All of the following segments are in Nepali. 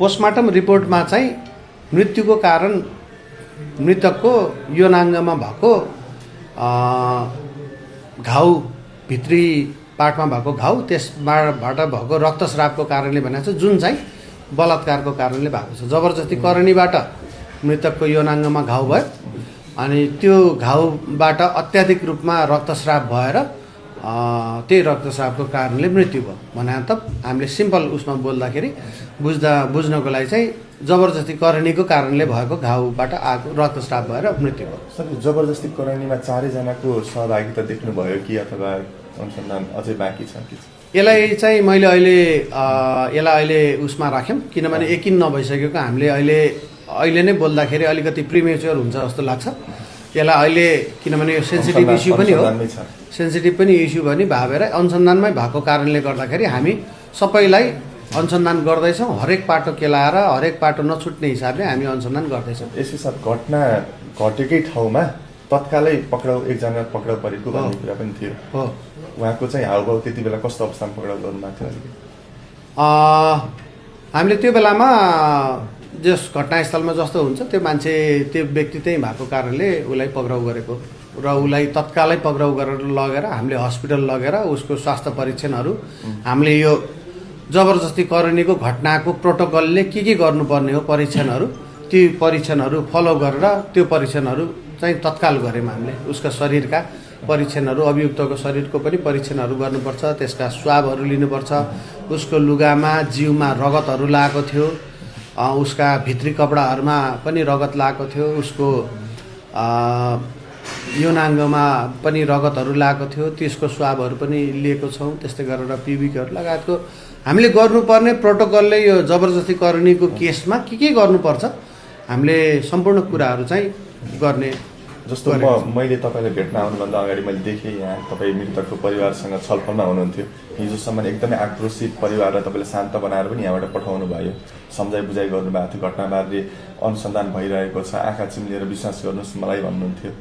पोस्टमार्टम रिपोर्टमा चाहिँ मृत्युको कारण मृतकको यौनाङ्गमा भएको घाउ भित्री पार्टमा भएको घाउ त्यसबाट भएको रक्तस्रावको कारणले भनेको छ, जुन चाहिँ बलात्कारको कारणले भएको छ। जबरजस्ती करणीबाट मृतकको यौनाङ्गमा घाउ भयो अनि त्यो घाउबाट अत्याधिक रूपमा रक्तस्राव भएर त्यही रक्तस्रावको कारणले मृत्यु भयो भने त हामीले सिम्पल उसमा बोल्दाखेरि बुझ्नको लागि चाहिँ जबरजस्ती करणीको कारणले भएको घाउबाट आएको रक्तस्राव भएर मृत्यु भयो। सर, जबरजस्ती करणीमा चारैजनाको सहभागिता देख्नुभयो कि अथवा अनुसन्धान अझै बाँकी छ कि? यसलाई चाहिँ मैले अहिले उसमा राख्यौँ किनभने यकिन नभइसकेको हामीले अहिले नै बोल्दाखेरि अलिकति प्रिमेच्योर हुन्छ जस्तो लाग्छ। यसलाई अहिले किनभने यो सेन्सिटिभ इस्यु पनि हो, सेन्सिटिभ पनि इस्यु पनि भएर अनुसन्धानमै भएको कारणले गर्दाखेरि हामी सबैलाई अनुसन्धान गर्दैछौँ। हरेक पाटो केलाएर हरेक पाटो नछुट्ने हिसाबले हामी अनुसन्धान गर्दैछौँ। यसै साथ घटना घटेकै ठाउँमा तत्कालै एकजना पक्राउ परेको भन्ने कुरा पनि थियो। हो, उहाँको चाहिँ हाउभाउ त्यति बेला कस्तो अवस्थामा पक्राउ गर्नुभएको थियो? हामीले त्यो बेलामा जस घटनास्थलमा जस्तो हुन्छ त्यो मान्छे त्यो व्यक्ति त्यही भएको कारणले उसलाई पक्राउ गरेको र उसलाई तत्कालै पक्राउ गरेर लगेर हामीले हस्पिटल लगेर उसको स्वास्थ्य परीक्षणहरू हामीले यो जबरजस्ती करणीको घटनाको प्रोटोकलले के गर्नुपर्ने हो परीक्षणहरू, ती परीक्षणहरू फलो गरेर त्यो परीक्षणहरू चाहिँ तत्काल गऱ्यौँ हामीले। उसका शरीरका परीक्षणहरू, अभियुक्तको शरीरको पनि परीक्षणहरू गर्नुपर्छ, त्यसका स्वाबहरू लिनुपर्छ। उसको लुगामा जिउमा रगतहरू लागेको थियो, उसका भित्री कपडाहरूमा पनि रगत लागेको थियो, उसको यौनाङ्गमा पनि रगतहरू लागेको थियो, त्यसको स्वाबहरू पनि लिएको छौँ। त्यस्तै गरेर पिबिकहरू लगायतको हामीले गर्नुपर्ने प्रोटोकलले यो जबरजस्ती करणीको केसमा के गर्नुपर्छ हामीले सम्पूर्ण कुराहरू चाहिँ गर्ने। जस्तो मैले तपाईँलाई भेट्न आउनुभन्दा अगाडि मैले देखेँ यहाँ तपाईँ मृतकको परिवारसँग छलफलमा हुनुहुन्थ्यो। हिजोसम्म एकदमै आक्रोशित परिवारलाई तपाईँले शान्त बनाएर पनि यहाँबाट पठाउनु भयो, सम्झाइ बुझाइ गर्नुभएको थियो। घटनाबारे अनुसन्धान भइरहेको छ, आँखा चिम्लेर विश्वास गर्नुहोस् मलाई भन्नुहुन्थ्यो।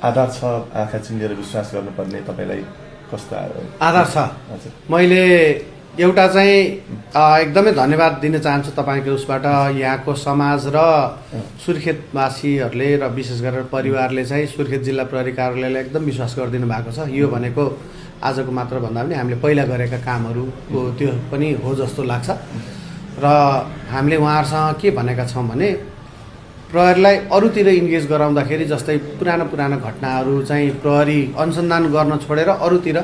आधार छ आँखा चिम्लेर विश्वास गर्नुपर्ने, तपाईँलाई कस्तो आधार छ? हजुर, मैले एउटा चाहिँ एकदमै धन्यवाद दिन चाहन्छु तपाईँको उसबाट। यहाँको समाज र सुर्खेतवासीहरूले र विशेष गरेर परिवारले चाहिँ सुर्खेत जिल्ला प्रहरी कार्यालयलाई एकदम विश्वास गरिदिनु भएको छ। यो भनेको आजको मात्र भन्दा पनि हामीले पहिला गरेका कामहरूको त्यो पनि हो जस्तो लाग्छ। र हामीले उहाँहरूसँग के भनेका छौँ भने प्रहरीलाई अरूतिर इन्गेज गराउँदाखेरि जस्तै पुराना घटनाहरू चाहिँ प्रहरी अनुसन्धान गर्न छोडेर अरूतिर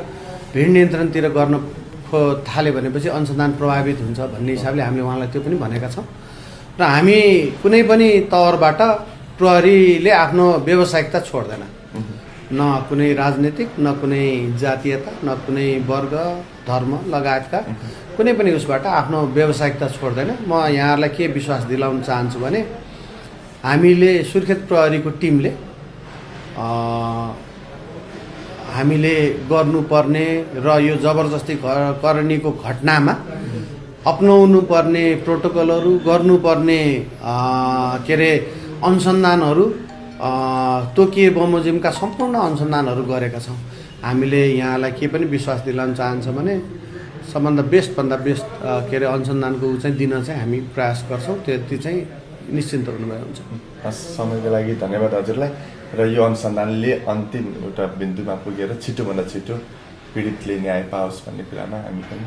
भिड नियन्त्रणतिर गर्न थाल्यो भनेपछि अनुसन्धान प्रभावित हुन्छ भन्ने हिसाबले हामीले उहाँलाई त्यो पनि भनेका छौँ। र हामी कुनै पनि तवरबाट प्रहरीले आफ्नो व्यावसायिकता छोड्दैन, न कुनै राजनीतिक, न कुनै जातीयता, न कुनै वर्ग धर्म लगायतका कुनै पनि उसबाट आफ्नो व्यावसायिकता छोड्दैन। म यहाँहरूलाई के विश्वास दिलाउन चाहन्छु भने हामीले सुर्खेत प्रहरीको टिमले हामीले गर्नुपर्ने र यो जबरजस्ती करणीको घटनामा अपनाउनु पर्ने प्रोटोकलहरू, गर्नुपर्ने अनुसन्धानहरू तोकिए बमोजिमका सम्पूर्ण अनुसन्धानहरू गरेका छौँ। हामीले यहाँलाई के पनि विश्वास दिलाउन चाहन्छौँ भने सबभन्दा बेस्टभन्दा बेस्ट अनुसन्धानको चाहिँ दिन चाहिँ हामी प्रयास गर्छौँ। त्यति चाहिँ निश्चिन्त हुनुभयो हुन्छ। समयको लागि धन्यवाद हजुरलाई। र यो अनुसन्धानले अन्तिम एउटा बिन्दुमा पुगेर छिटोभन्दा छिटो पीडितले न्याय पाओस् भन्ने कुरामा हामी पनि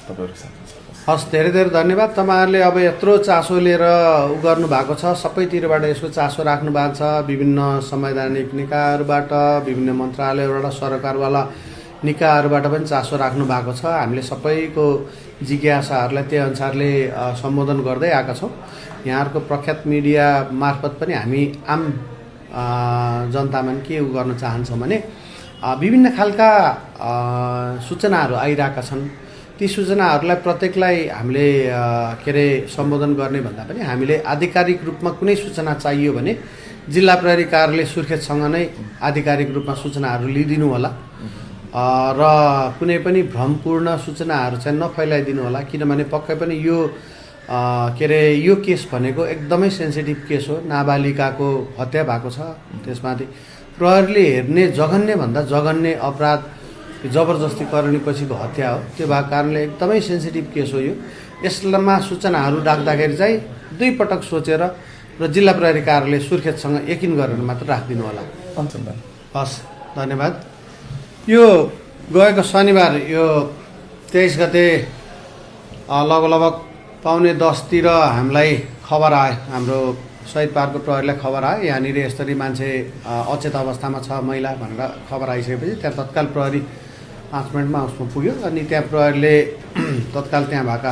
तपाईँहरूको साथ छौँ। हस्, धेरै धेरै धन्यवाद। तपाईँहरूले अब यत्रो चासो लिएर गर्नु भएको छ, सबैतिरबाट यसको चासो राख्नु भएको छ। विभिन्न संवैधानिक निकायहरूबाट, विभिन्न मन्त्रालयबाट, सरकारवाला निकायहरूबाट पनि चासो राख्नु भएको छ। हामीले सबैको जिज्ञासाहरूलाई त्यही अनुसारले सम्बोधन गर्दै आएका छौँ। यहाँहरूको प्रख्यात मिडिया मार्फत पनि हामी आम जनतामा के गर्न चाहन्छौँ भने विभिन्न खालका सूचनाहरू आइरहेका छन्। ती सूचनाहरूलाई प्रत्येकलाई हामीले सम्बोधन गर्ने भन्दा पनि हामीले आधिकारिक रूपमा कुनै सूचना चाहियो भने जिल्ला प्रहरी कार्यालय सुर्खेतसँग नै आधिकारिक रूपमा सूचनाहरू लिइदिनु होला र कुनै पनि भ्रमपूर्ण सूचनाहरू चाहिँ नफैलाइदिनु होला। किनभने पक्कै पनि यो यो केस भनेको एकदमै सेन्सिटिभ केस हो। नाबालिकाको हत्या भएको छ, त्यसमाथि प्रहरीले हेर्ने जघन्यभन्दा जघन्य अपराध जबरजस्ती करणीपछिको हत्या हो। त्यो भएको कारणले एकदमै सेन्सिटिभ केस हो यो। यसमा सूचनाहरू राख्दाखेरि चाहिँ 2 पटक सोचेर र जिल्ला प्रहरी कार्यालय सुर्खेतसँग यकिन गरेर मात्र राखिदिनु होला। हस्, धन्यवाद। यो गएको शनिबार यो 23 गते लगभग 9:45 हामीलाई खबर आयो, हाम्रो शहीद पार्कको प्रहरीलाई खबर आयो यहाँनिर यसरी मान्छे अचेत अवस्थामा छ महिला भनेर खबर आइसकेपछि त्यहाँ तत्काल प्रहरी 5 मिनटमा उसमा पुग्यो अनि त्यहाँ प्रहरीले तत्काल त्यहाँ भएका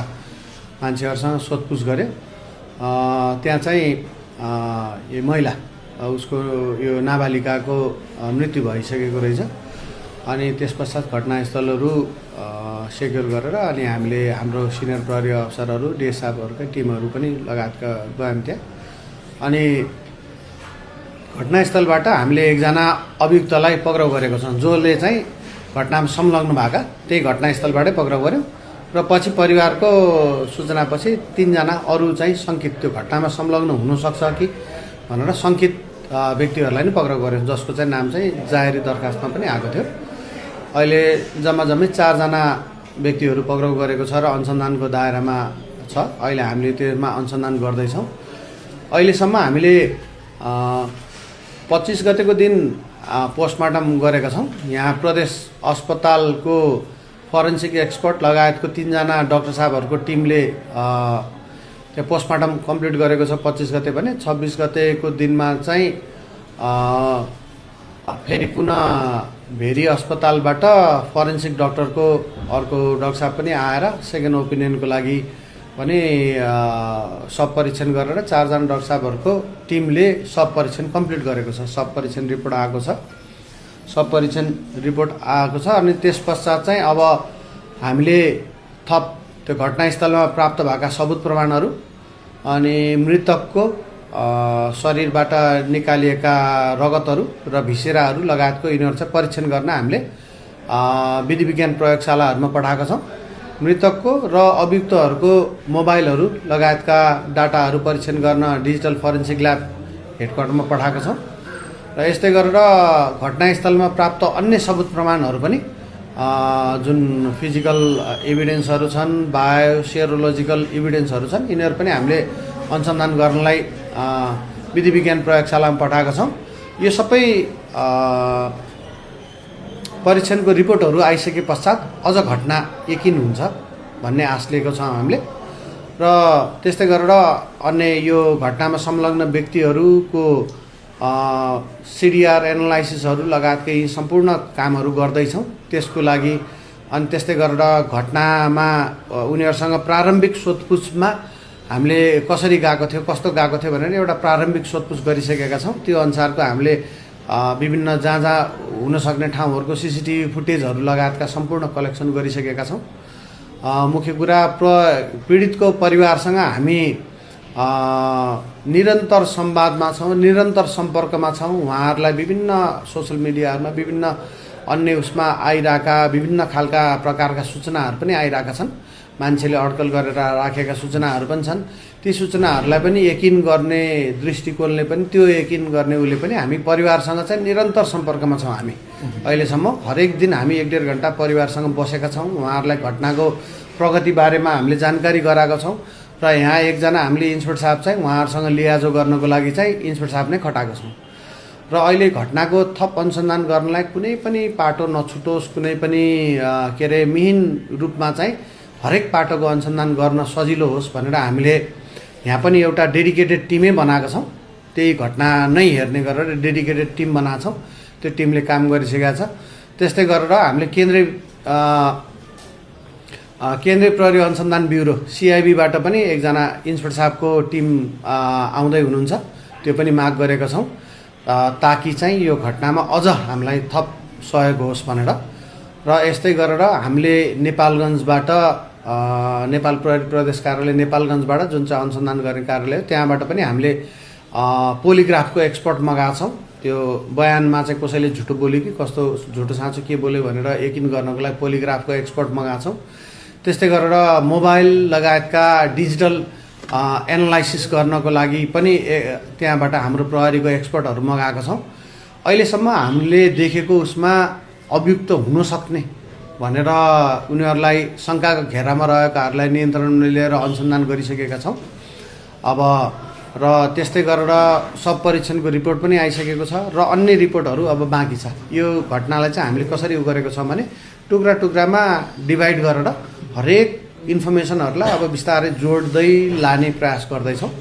मान्छेहरूसँग सोधपुछ गर्यो। त्यहाँ चाहिँ यो महिला उसको यो नाबालिकाको मृत्यु भइसकेको रहेछ। अनि त्यस पश्चात घटनास्थलहरू सेक्युर गरेर अनि हामीले हाम्रो सिनियर प्रहरी अफसरहरू डिएस साहबहरूकै टिमहरू पनि लगायतका गयौँ त्यहाँ। अनि घटनास्थलबाट हामीले एकजना अभियुक्तलाई पक्राउ गरेको छौँ, जसले चाहिँ घटनामा संलग्न भएका त्यही घटनास्थलबाटै पक्राउ गऱ्यौँ र पछि परिवारको सूचनापछि 3 जना अरू चाहिँ शङ्कित त्यो घटनामा संलग्न हुनसक्छ कि भनेर शङ्कित व्यक्तिहरूलाई नै पक्राउ गऱ्यौँ, जसको चाहिँ नाम चाहिँ जाहेरी दरखास्तमा पनि आएको थियो। अहिले जम्मै 4 जना व्यक्तिहरू पक्राउ गरेको छ र अनुसन्धानको दायरामा छ। अहिले हामीले त्यसमा अनुसन्धान गर्दैछौँ। अहिलेसम्म हामीले 25 गतेको दिन पोस्टमार्टम गरेका छौँ। यहाँ प्रदेश अस्पतालको फोरेन्सिक एक्सपर्ट लगायतको 3 जना डाक्टर साहबहरूको टिमले त्यो पोस्टमार्टम कम्प्लिट गरेको छ 25 गते भने। 26 गतेको दिनमा चाहिँ फेरि पुनः भेरी अस्पतालबाट फोरेन्सिक डाक्टरको अर्को डाक्टर साहब पनि आएर सेकेन्ड ओपिनियनको लागि पनि सब परीक्षण गरेर 4 जना डाक्टर साहबहरूको टिमले सब परीक्षण कम्प्लिट गरेको छ। सब परीक्षण रिपोर्ट आएको छ। सब परीक्षण रिपोर्ट आएको छ अनि त्यस पश्चात चाहिँ अब हामीले थप त्यो घटनास्थलमा प्राप्त भएका सबुत प्रमाणहरू अनि मृतकको शरीरबाट निकालिएका रगतहरू र भिसेराहरू लगायतको यिनीहरू चाहिँ परीक्षण गर्न हामीले विधि विज्ञान प्रयोगशालाहरूमा पठाएका छौँ। मृतकको र अभियुक्तहरूको मोबाइलहरू लगायतका डाटाहरू परीक्षण गर्न डिजिटल फोरेन्सिक ल्याब हेडक्वार्टरमा पठाएका छौँ र यस्तै गरेर घटनास्थलमा प्राप्त अन्य सबुत प्रमाणहरू पनि जुन फिजिकल एभिडेन्सहरू छन्, बायो सेरोलोजिकल एभिडेन्सहरू छन्, यिनीहरू पनि हामीले अनुसन्धान गर्नलाई विधि विज्ञान प्रयोगशालामा पठाएका छौँ। यो सबै परीक्षणको रिपोर्टहरू आइसके पश्चात अझ घटना यकिन हुन्छ भन्ने आश लिएको छौँ हामीले। र त्यस्तै गरेर अन्य यो घटनामा संलग्न व्यक्तिहरूको सिडिआर एनालाइसिसहरू लगायतका यी सम्पूर्ण कामहरू गर्दैछौँ त्यसको लागि। अनि त्यस्तै गरेर घटनामा उनीहरूसँग प्रारम्भिक सोधपुछमा हामीले कसरी गएको थियो, कस्तो गएको थियो भनेर एउटा प्रारम्भिक सोधपुछ गरिसकेका छौँ। त्यो अनुसारको हामीले विभिन्न जहाँ जहाँ हुनसक्ने ठाउँहरूको सिसिटिभी फुटेजहरू लगायतका सम्पूर्ण कलेक्सन गरिसकेका छौँ। मुख्य कुरा पीडितको परिवारसँग हामी निरन्तर संवादमा छौँ, निरन्तर सम्पर्कमा छौँ। उहाँहरूलाई विभिन्न सोसल मिडियाहरूमा विभिन्न अन्य उसमा आइरहेका विभिन्न खालका प्रकारका सूचनाहरू पनि आइरहेका छन्। मान्छेले अड्कल गरेर राखेका सूचनाहरू पनि छन्। ती सूचनाहरूलाई पनि यकिन गर्ने दृष्टिकोणले पनि त्यो यकिन गर्ने उसले पनि हामी परिवारसँग चाहिँ निरन्तर सम्पर्कमा छौँ। हामी अहिलेसम्म हरेक दिन हामी 1-1.5 घन्टा परिवारसँग बसेका छौँ। उहाँहरूलाई घटनाको प्रगति बारेमा हामीले जानकारी गराएका छौँ र यहाँ एकजना हामीले इन्सपेक्टर साहब चाहिँ उहाँहरूसँग लियाजो गर्नको लागि चाहिँ इन्सपेक्टर साहब नै खटाएको छौँ। र अहिले घटनाको थप अनुसन्धान गर्नलाई कुनै पनि पाटो नछुटोस्, कुनै पनि के अरे मिहिन रूपमा चाहिँ हरेक पाटोको अनुसन्धान गर्न सजिलो होस् भनेर हामीले यहाँ पनि एउटा डेडिकेटेड टिमै बनाएको छौँ। त्यही घटना नै हेर्ने गरेर डेडिकेटेड टिम बनाएको छौँ। त्यो टिमले काम गरिसकेको छ। त्यस्तै गरेर हामीले केन्द्रीय प्रहरी अनुसन्धान ब्युरो सिआइबीबाट पनि एकजना इन्सपेक्टर साहबको टिम आउँदै हुनुहुन्छ। त्यो पनि माग गरेका छौँ ताकि चाहिँ यो घटनामा अझ हामीलाई थप सहयोग होस् भनेर। र यस्तै गरेर हामीले नेपालगञ्जबाट नेपाल प्रहरी प्रदेश कार्यालय नेपालगञ्जबाट जुन चाहिँ अनुसन्धान गर्ने कार्यालय त्यहाँबाट पनि हामीले पोलिग्राफको एक्सपर्ट मगाएको छौँ। त्यो बयानमा चाहिँ कसैले झुटो बोल्यो कि कस्तो झुटो साँचो के बोल्यो भनेर यकिन गर्नको लागि पोलिग्राफको एक्सपर्ट मगाएको छौँ। त्यस्तै गरेर मोबाइल लगायतका डिजिटल एनालाइसिस गर्नको लागि पनि त्यहाँबाट हाम्रो प्रहरीको एक्सपर्टहरू मगाएको छौँ। अहिलेसम्म हामीले देखेको उसमा अभियुक्त हुन सक्ने भनेर उनीहरूलाई शङ्काको घेरामा रहेकाहरूलाई नियन्त्रणमा लिएर अनुसन्धान गरिसकेका छौँ। अब र त्यस्तै गरेर सब परीक्षणको रिपोर्ट पनि आइसकेको छ र अन्य रिपोर्टहरू अब बाँकी छ। यो घटनालाई चाहिँ हामीले कसरी गरेको छौँ भने टुक्रा टुक्रामा डिभाइड गरेर हरेक इन्फर्मेसनहरूलाई अब बिस्तारै जोड्दै लाने प्रयास गर्दैछौँ।